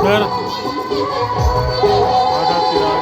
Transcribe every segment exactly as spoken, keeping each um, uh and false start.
घर आधा तिरार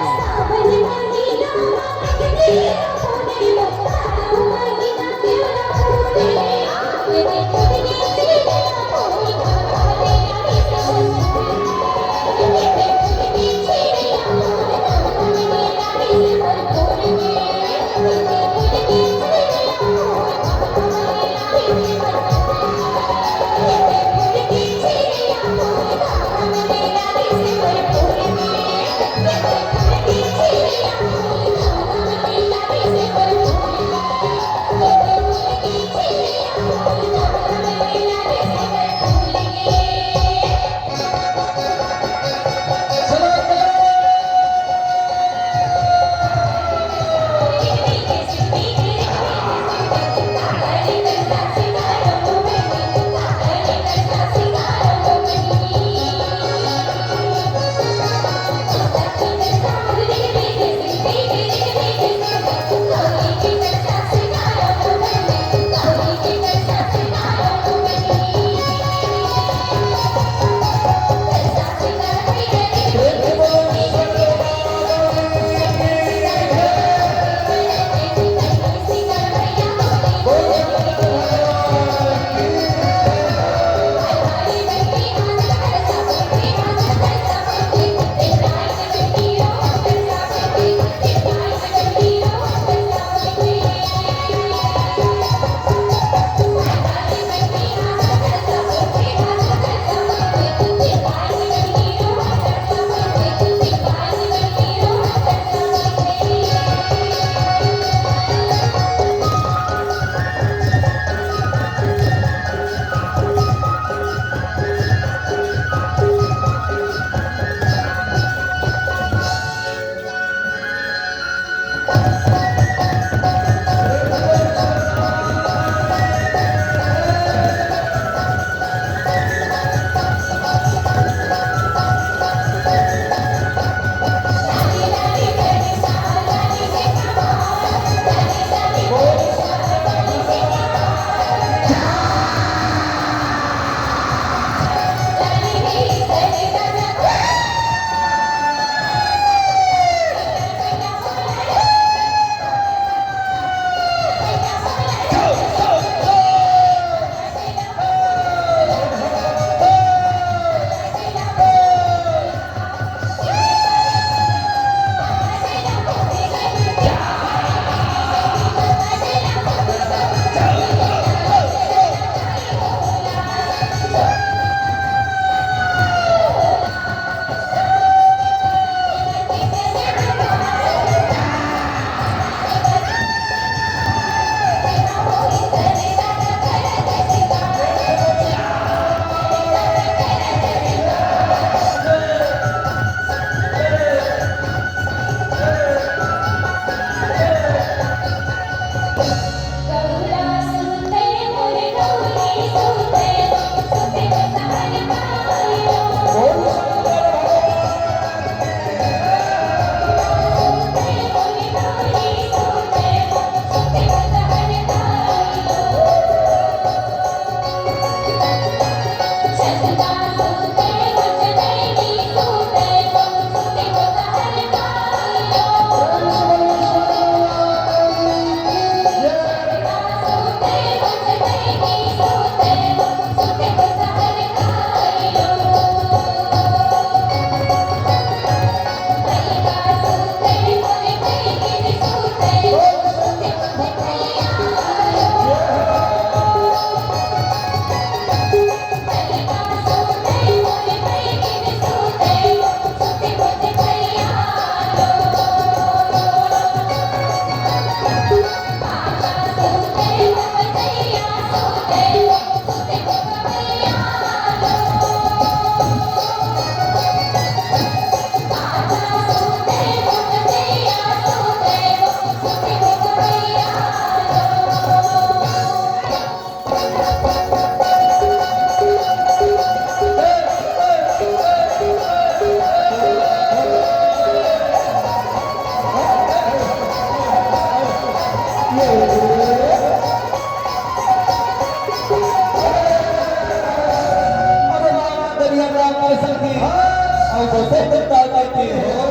में। अउ बसंत ताकत के हो,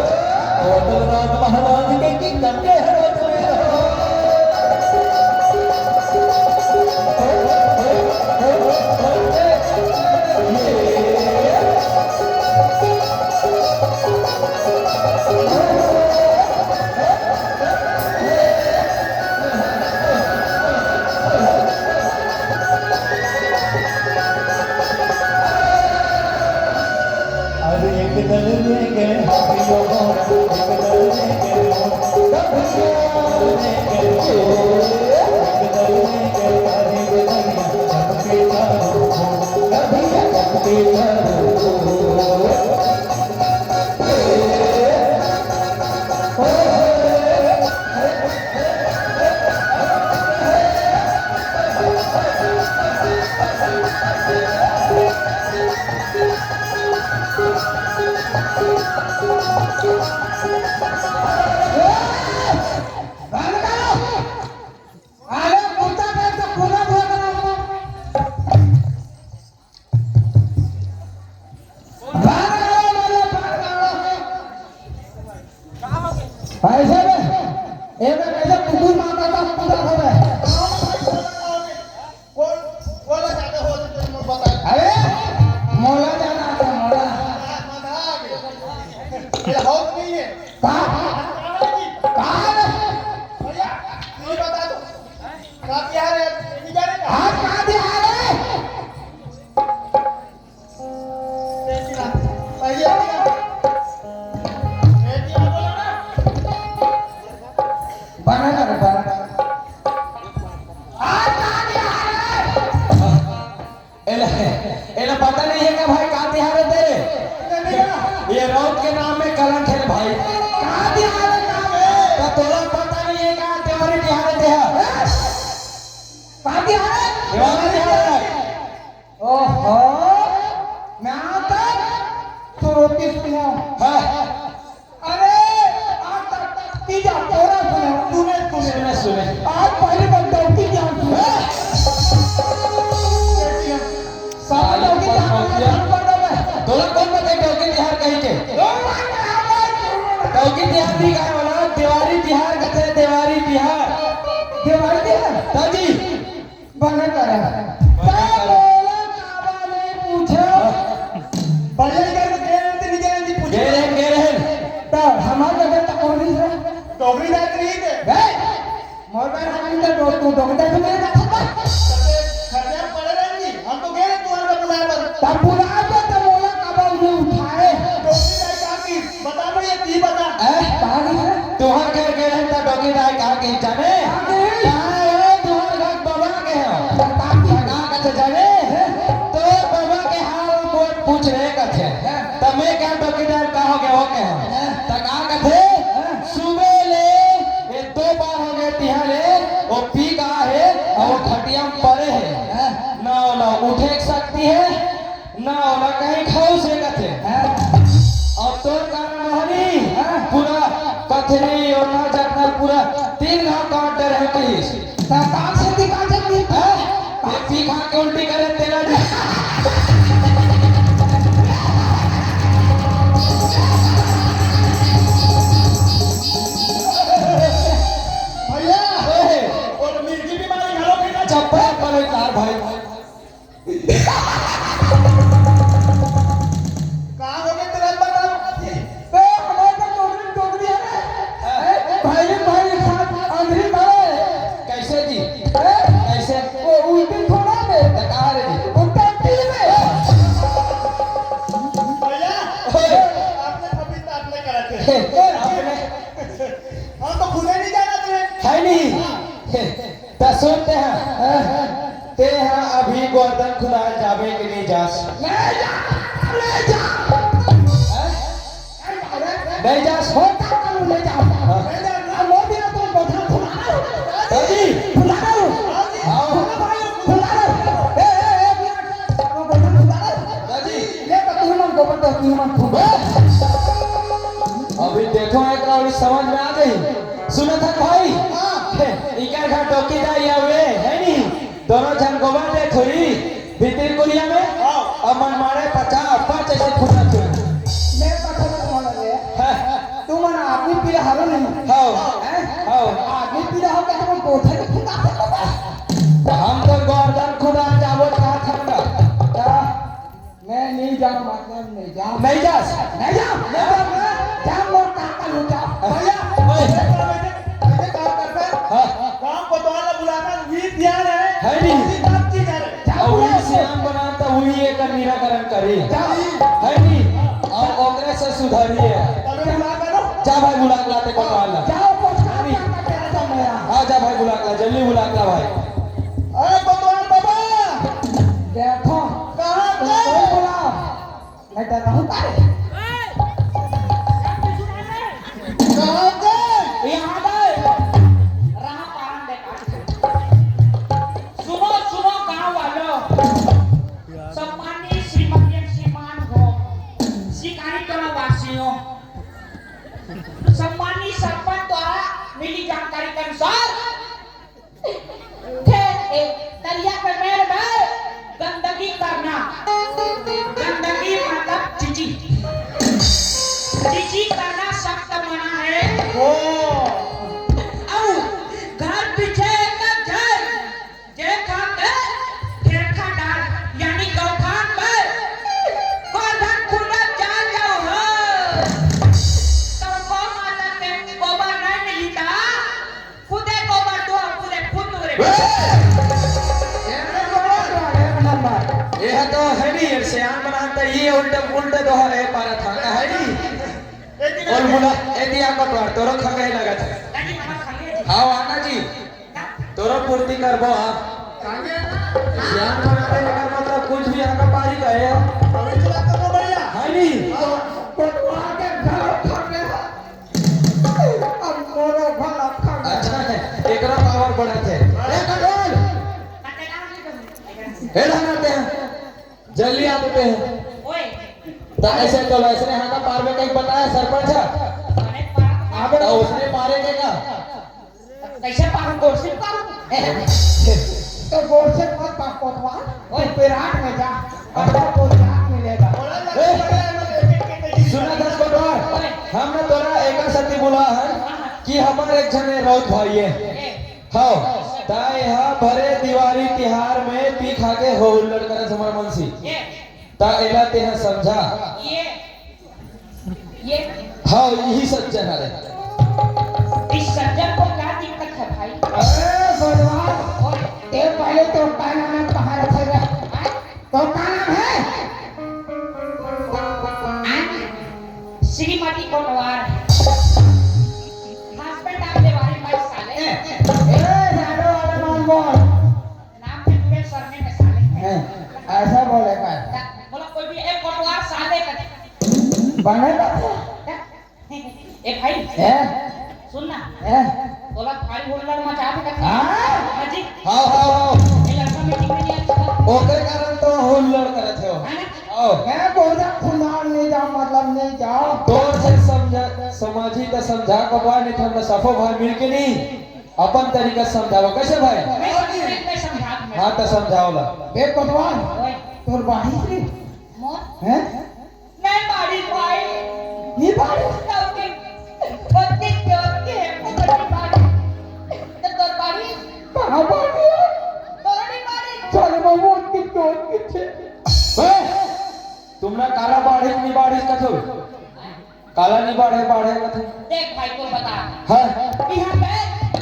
अउ अटलनाथ महाराज के किंगडम के हरो तुम्हें हो। अरे एक दल में गए हाथियों को, एक दल में गए हो, कब से एक दल में गए हो, एक दल में गए, अरे वो दरिया चमके चारों ओर, कभी चमके चारों ओर। अरे कुत्ता टाइप से कूदा धुआ करा। बाहर आओ, बाहर आओ, बाहर आओ। ऐसे में एक कैसे कुकुर मारता था, कूदा धुआ। कौन, कौन जाते हो, तुम बता। अरे मोला जाना था, मोला। ये हो नहीं है। कहाँ? कहाँ? भैया, ये बता दो। कहाँ पे आ रहे हैं? नहीं जा रहे क्या? आज कहाँ पे आ रहे हैं? भैया, भैया। बना कर, बना कर। आज कहाँ पे आ रहे हैं? एला, एला पता नहीं है क्या भाई, का तिहार है तेरे? ये रौत के नाम में कलंक है भाई। का तिहार है, का है? तो तोला पता नहीं है क्या, देवारी तिहार है तेरा? का तिहार है? देवारी तिहार है। ओहो, मैं आता तो रोटी सुना। हाँ। अरे, आज तक तीजा तोरा सुने, तूने, तूने। सुने, सुने। आज पहली बार डौकी तिहार सुने। साला डौकी तिहार। तोला कौन बताए डौकी तिहार कही के? डौकी तिहार नहीं कहे वाला, देवारी तिहार कहते हैं, देवारी तिहार। देवारी तिहार? हाँ जी। बने करे। बने करे। बोला काबा नहीं पूछो। बल्ले कर के नहीं जाने दी पूछो। गए रहन, गए रहन। तो हमारे जगह तो कौन नहीं है? डोगरी जात नहीं थे। ए, मोर बार हम तो डो-, तू डोगरी जात नहीं था। खर्चा पड़े रहेंगी। हम तो गए रहे तुम्हारे बुलाए पर। तब बुलाए पर तो बोला काबा उन्हें उठाए। डोगरी जात की बता भैया, ती बता। ए? कहाँ गई है? तुहर घर गए रहे त डोकी दाई कहाँ गई जाने? कहाँ गई? कहाँ है? तुहर घर बबा के हो। बता दी। कहाँ कथे जाने? हैं? तो बबा के हाल मोर पूछ रहे कथे। हैं? त मैं क्या डोकी दाई का हो गया, हो गया? हैं? त कहाँ कथे? हैं? सुबह ले ये दो बार हो गए तिहार ले, वो पी का है और वो खटिया में पड़े है। हैं? ना, ना उठे सकती है, ना ओला कहीं खाऊ से कथे। हैं? और तोर कारण हरी, हैं? पूरा कथरी और ना जतना पूरा तीन घाव काट दे रहे कहिस। सरकार से दिखा जब भी। हैं? ये पी खा के उल्टी करे तेरा जी। भैया, ओए। और मिर्गी बीमारी घरों की ना चप्पल पड़े कार भाई। कहाँ हो गए तेरा बताओ? बे, हमारे तो टोकरी, टोकरी है ना। हैं? भाई, भाई, साथ अंधेरी मारे। कैसे जी? हैं? कैसे? वो उल्टी थोड़ा बे। तो कहाँ रे जी? वो टट्टी में। भैया, ओए। आपने कभी ताप नहीं करा थे। हे, आपने हम तो खुदे नहीं जाना थे। है नहीं? हे, त सुनते हैं, हैं? ते ह अभी गोवर्धन खुदाए जाबे कि नहीं जास? नहीं जा, नहीं जा। हैं? नहीं जास? होता करूँ, नहीं जा। हाँ। नहीं जा, ना, वो भी ना तो गोवर्धन खुदा रहा हूँ। हाँ जी। खुदा रहा हूँ। हाँ जी। हाँ। खुदा भाई, खुदा रहा हूँ। ए, ए, ए, बिना वो गोवर्धन खुदा रहा हूँ। हाँ जी। ये तो तू मन गोवर्धन, तू मन खुदा। अभी देखो, एक और समझ में आ गई। सुनत हन भाई? हाँ। इकर घर डोकी दाई आवे, है नी? दोनों झन गोबर दे थोड़ी, भीतरी कुरिया में, हाँ। अब मन मारे पचा, पच ऐसे फूटा थोड़ी। मैं जा, मतलब, नहीं जा। नहीं जा, नहीं जा, नहीं जा, जा, मोर काका लू जा। भैया, ओए। ऐसे काम, ऐसे, ऐसे काम करता है। हाँ। गांव कोतवाल ला बुलाना, वी दिया है। है नहीं। उसी बात की करे। जा, और वही बुला। सियान बनाता, वही एक निराकरण करी। जा। है नहीं। और ओकरे से सुधारिए। तबे बुला करो। जा भाई, बुला के लाते कोतवाल ला। जाओ, कोतवाल है नहीं। ला, तेरा समय आ। हाँ, जा भाई, बुला के ला, जल्दी बुला के ला भाई। अरे कोतवाल बाबा। देखो। कहाँ गए? कोई बुलाओ। मैं डर रहा हूँ, अरे। कहाँ गए? यहाँ गए। रहा पारन बेकार। सुनो, सुनो गांव वालों, सम्मानित श्रीमती एवं श्रीमान हो, शिकारी टोला वासियों, सम्मानित सरपंच द्वारा मिली जानकारी के अनुसार, थे, ए, तरिया के मेड़ में गंदगी करना, गंदगी मतलब चीची, चीची करना सख्त मना है। ओ। अउ घर पीछे एक घर, जे खाते फेरखा डाल, यानी गौठान में गोधन खुला जाल जाओ हो। तो गौ माता के गोबर नहीं मिलता, खुदे गोबर दो, खुदे खुद रे। ए! ये तो है नहीं, ये सियान बनाता, ये उल्टे, उल्टे दोहरे पारा था ना, है नहीं? बोल बुला, ए दिया कोटवार, तोरो खंगे लगत है। नहीं, हमार खंगे जी। हाँ, आना जी। तोरो पूर्ति करबो, हाँ। खंगे ना? सियान बनाते लेकर मतलब कुछ भी आका पारी का है। अभी चला तो बढ़िया। है नहीं? हाँ, कोटवार के घर खंगे। अब मोरो भला खा। अच्छा है, एकरा पावर बढ़त है। ए, कटोल! हे धनाते हैं, जल्दी आ देते हैं। ओए। तो ऐसे तो ऐसे हाथा पार में कहीं बताया सरपंच है? अरे, पार तो तो उसने पारे के का? कैसे पार, गोड़ से पार? तो गोड़ से मत पार, कोतवाल। ओए। विराट में जा, अच्छा। तो जान मिलेगा। ए, सुना दस कोटवाल, हम ना तोरा एकर सेती बुला हन कि हमर एक झन रउत भाई है। हाँ, त एहा भरे दिवारी तिहार में पी खा के हो हुल्लड़ करत हमर मनसी। त एला तेहा समझा। ये, ये हाँ, यही सज्जन हरे। इस सज्जन को क्या दिक्कत है भाई? अरे भगवान, ओए। ते पहले तो का नाम है, कहाँ रखे गए? हाँ? तो का नाम है? श्रीमती कोटवार। Husband आप देवारी भाई साले। ए, ए, झाड़ू वाला नाम बोल। नाम पे पूरे सरने में साले। हैं, ऐसा बोले का? ता-, बोला कोई भी एक कोटवार साले का। बने का? ता-, ए भाई, हैं? सुन ना। हैं? बोला भाई हुल्लड़ मचा दे करके। हाँ? हाँ जी। हाँ, हाँ, हाँ। ये लड़का meeting में नहीं आता था। ओकरे कारण तो हुल्लड़ करत हो। है ना? आओ। मैं बोला खुदा नहीं जा, मतलब नहीं जा। तोर से समझा, समझी तो समझा को भाई, नहीं तो हमने सफो भाई मिल के नहीं। अपन तरीका से समझावा। कैसे भाई? मैं, मैं, मैं समझा दूँ, मैं हाँ, तो समझाओ ला। बे कोतवाल, ओए। तोर बाढ़िस रे। मोर? हैं? नहीं बाढ़िस भाई। नहीं बाढ़िस? तब के, ओतके जोर के है, वो नहीं बाढ़िस। तो तोर बाढ़िस? कहाँ बाढ़िस? तोर नहीं बाढ़िस? चल बाबू, ओतके जोर के छे। बे, तुमने काला बाढ़िस, नहीं बाढ़िस कथो? काला नहीं बाढ़े, बाढ़े कथे। देख भाई, तोर बता। हाँ। यहाँ पे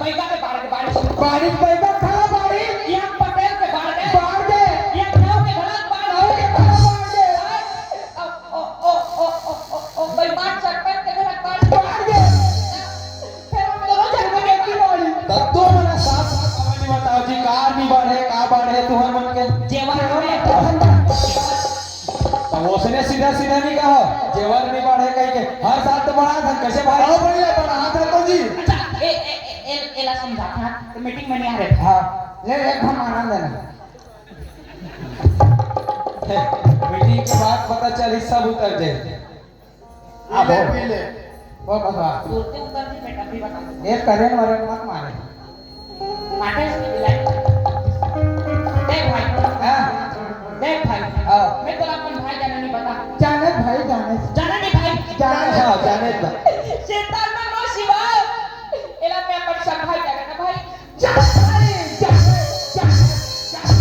बैगा पे बाढ़ के बारिश। बारिश बैगा खड़ा बारिश। यहाँ पटेल पे बाढ़ दे। बाढ़ दे। यहाँ गाँव के घड़ा बाढ़ दे। गाँव के घड़ा बाढ़ दे। ओ, ओ, ओ, बेईमान सरपंच के घड़ा बाढ़ दे। बाढ़ दे। फिर हम दोनों जन को देखी बाढ़। तब तो मेरा साथ साथ कहानी बताओ जी, कार नहीं बाढ़े, का बाढ़े, तुम्हारे मन के। जेवर हो। तो उसने सीधा सीधा नहीं कहा, जेवर नहीं बढ़े कहीं के, हर साल तो बढ़ा था, कैसे भाई? हाँ भैया, बढ़ा था तो जी। अच्छा, ए, ए, ए, ए, एला समझा था, तो मीटिंग में नहीं आ रहे। हाँ, ले, ले, हम आनंद लेना। मीटिंग के बाद पता चली, सब उतर जाए। अब ले, पी ले। वो बता। तुरते उतर जी बेटा, भी बता। ये करेंट वरेंट मत मारे। माटे से मिला। देख भाई। हाँ। देख भाई। हाँ। मैं तो अपन भाई जाने नहीं बता। जाने भाई, जाने। जाने नहीं भाई। जाने, हाँ, जाने बा। शैतान में नो शिवा। एला मैं अपन सब भाई जाने ना भाई। जाने, जाने, जाने, जाने।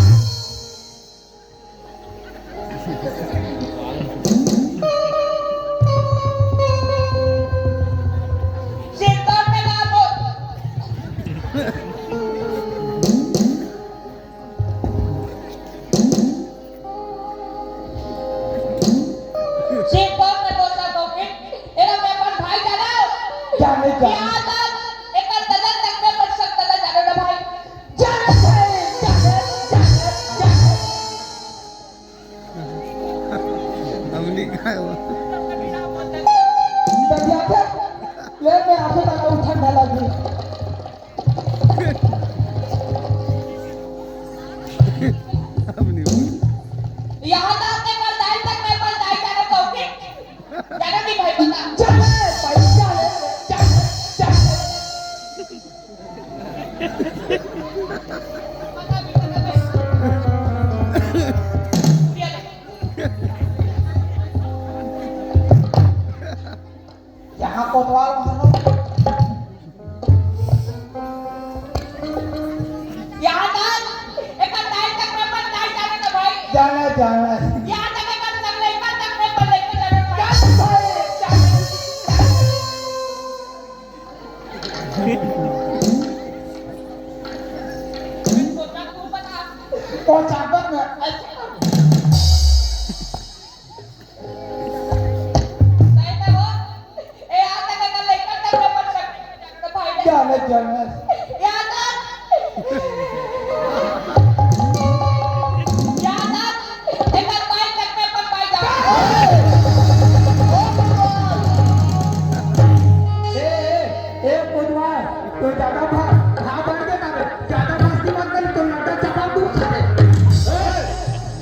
सिर्फ मैं बोलता तो कि एला मैं अपन भाई जानो। जाने, जाने। यहाँ तक एकर ददा तक मैं अपन सब ददा जानो ना भाई। जाने, जाने, जाने, जाने, जाने। हमनी का हुआ? ददिया के ले, मैं आपको दादा उठा डाला जी। हमनी। यहाँ तक के कर दाई तक मैं अपन दाई जानो तो कि जानो नहीं भाई बता। चले, भाई, चले, चले, चले। यहाँ कोतवाल वहाँ लोग। यहाँ तक, एकर दाई तक मैं अपन दाई जाने ना भाई। जाने, जाने। यहाँ तक एकर सब लइका तक मैं अपन लइका जाने ना भाई। जाने भाई, जाने। तो चाकर में ऐसे कर। जाने, जाने। ए, ए, ए, कोतवाल, तो ज्यादा भा-, भाव बढ़ गया ना रे। ज्यादा मस्ती मत कर, तो लड्डा चपा दूर खा दे। ए,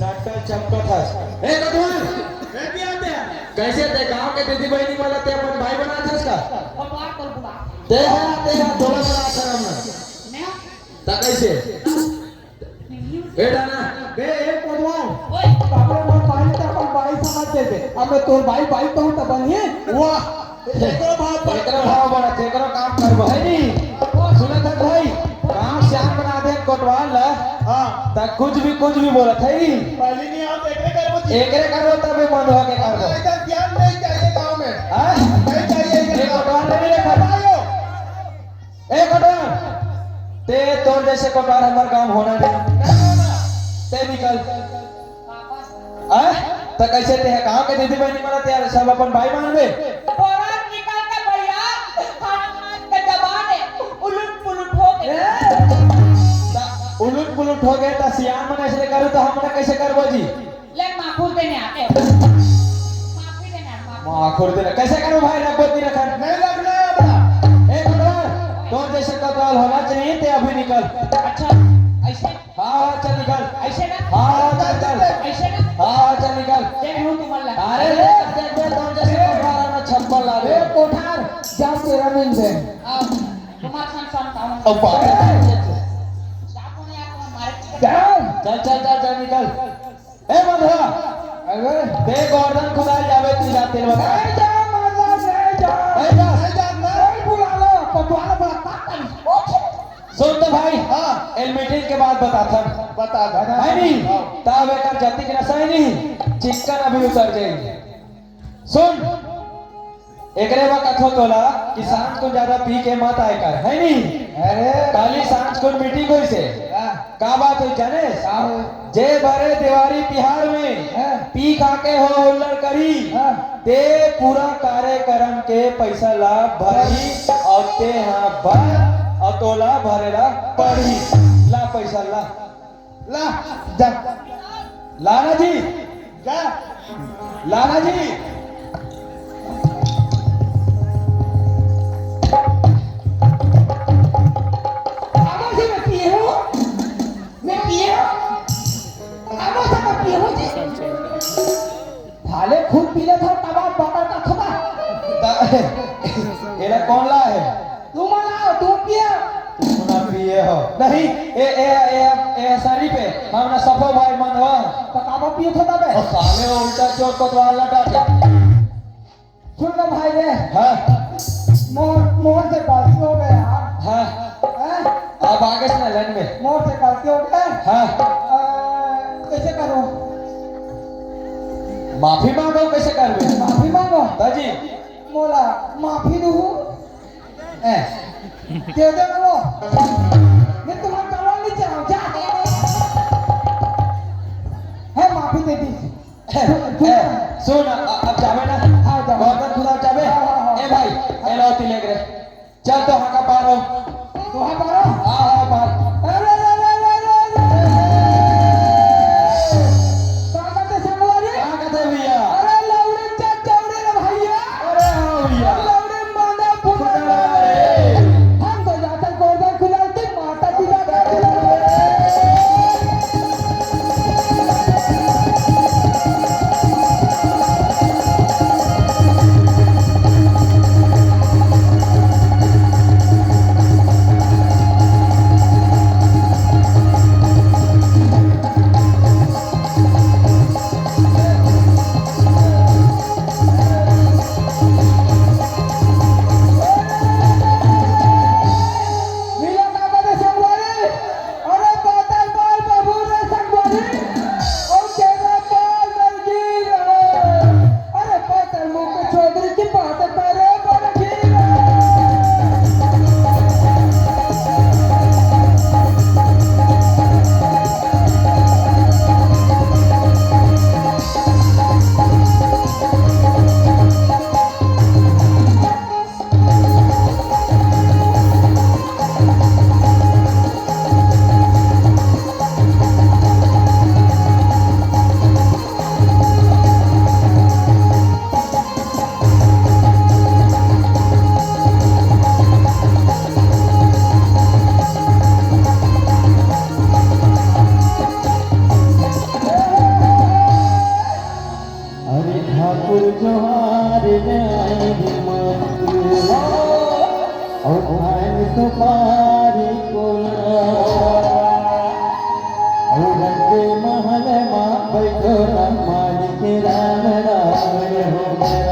लड्डा चपका था। ए, कोतवाल, ए, क्या आते हैं? कैसे ते गांव के दीदी बहनी वाला ते अपन भाई बनात हस का? कोतवाल को बुला। ते हा, ते हा, तोला बनात हस हमन। मैं? ता कैसे? नहीं। ए डाना। बे, ए कोतवाल। ओए। बाबू, मैं भाई ते अपन भाई समझ देते। अब मैं तोर भाई, भाई कहूँ तो बनिए। वाह। एकरो भाव पर एकरो भाव बढ़ा, एकरो काम करबो, है नी? सुनत हस भाई, गांव श्याम बना दे कोतवाल ला। हाँ। त कुछ भी, कुछ भी बोलत है नी? पहले नहीं आओ, तो एकरे करबो जी। एकरे करबो तबे मन हो के करबो। ऐसा ज्ञान नहीं चाहिए गांव में। हाँ? नहीं चाहिए इधर। ये कोतवाल नहीं रखा। भाइयों। ए कोतवाल, ते तोर जैसे कोतवाल हमर गांव होना नहीं। नहीं होना। ते निकल। आ? त कैसे ते ह गांव के दीदी बहनी मन ते सब अपन भाई मानबे? तोरा निकल के भैया, हनुमान के जबान है, उलट पुलट हो गए। ए? त उलट पुलट हो गए त सियान मन ऐसे करू त हमन कैसे करबो जी? ले माखुर देने आते हो। माफी देने आ, माफी। माखुर देने। कैसे करू भाई, रखबो नहीं रखन? नहीं रखना है अपना। ए कोतवाल, तोर जैसे कोतवाल होना चाहिए, ते अभी निकल। अच्छा, ऐसे? हाँ, हाँ, चल निकल। ऐसे ना? हाँ, हाँ, चल निकल। ऐसे ना? हाँ, हाँ, चल निकल। देख लूँ तुम्हारा। अरे, ले, देख, देख, तोर जैसे कोतवाल आना छप्पन ला दे। ए, कोठार, जा तेरा मिल दे। आ, तुम्हारा खान शाम का अब बात है। जा, कौन यार, तुम्हारा मारे। जा। चल, चल, चल, चल, निकल। ए, मधुआ। अरे। ते गोवर्धन खुदाई जाबे, तू जा, तेल बता। नहीं जा, मधुआ, नहीं जा। नहीं जा। नहीं जा, नहीं बुला लो, पटवार बुला, बात कर। सुन तो भाई, हाँ। एल मीटिंग के बाद बताथन। बता दे। है नी? हाँ। तब एकर जतिक नशा है नी, चिक्कन अभी उतर जाई। सुन, एकरे बर कथो तोला कि सांझ को ज्यादा पी के मत आए कर, है नी? अरे। काली सांझ को मीटिंग होइसे। हाँ। का बात होइस जाने? का होइस? जे भरे देवारी तिहार में हाँ। पी खा के हो हुल्लड़ करी, हाँ। ते पूरा कार्यक्रम के पैसा ला भरही अउ ते हा भर अउ तोला भरे ला पड़ही। ला पैसा ला। ला, जा। लाना जी। जा। लाना जी। पागल से मैं पिए हूँ? मैं पिए हूँ? पागल से मैं पिए हूँ जी? साले खुद पी लेथव, तब आप बकर का थोड़ा। ता-, एला कौन ला हे? तुम लाओ, तुम पियो। तुम ना पिए हो। नहीं, ए, ए, ए, ए, शरीफ है, हम ना सफो भाई मन हो। तो काबा पियो थो तबे? और साले वो उल्टा चोर कोतवाल लटा के। सुन लो भाई रे। हाँ। मोर, मोर से गलती हो गया। हाँ। हैं? अब आगे से ना लाइन में। मोर से गलती हो गया। हाँ। अ, कैसे करो? माफी मांगो, कैसे करबे? माफी मांगो। दाजी। मोला माफी दू। ए। दे दे वो। मैं तुम्हारा गला नहीं चढ़ाऊं, जा। है, माफी दे दी। हे, सुन, हे, सुन। सुन, अ-, अब जाबे ना? हाँ, जाबे। गोवर्धन खुला जाबे? हाँ, हाँ, हाँ। ए भाई, ए लो तिलक रे। चल तो हाँ का पार हो। तो हाँ पार हो? हाँ, हाँ, पार। अरे, अरे, अरे, अरे, अरे, अरे। का कहते संगवारी? का कहते भैया? अरे, लौड़ी चक चौड़ी रे भैया। अरे हाँ भैया। लौड़ी मांदा पुना रे। हम तो जाते गोवर्धन खुला के माता पिता का मिला काका रे संगवारी, अरे पाताल पाल बाबू रे संगवारी, ओ तेरा पाल मर गई रे। अरे पाताल मुख चौधरी की पाताल पाल रे मर गई रे। अरे ठाकुर जोहार, जय रे मंगला, अउ खान सुपारी कोला, अउ रंगे महल मा बैठो राम मालिक राम राम हो गया।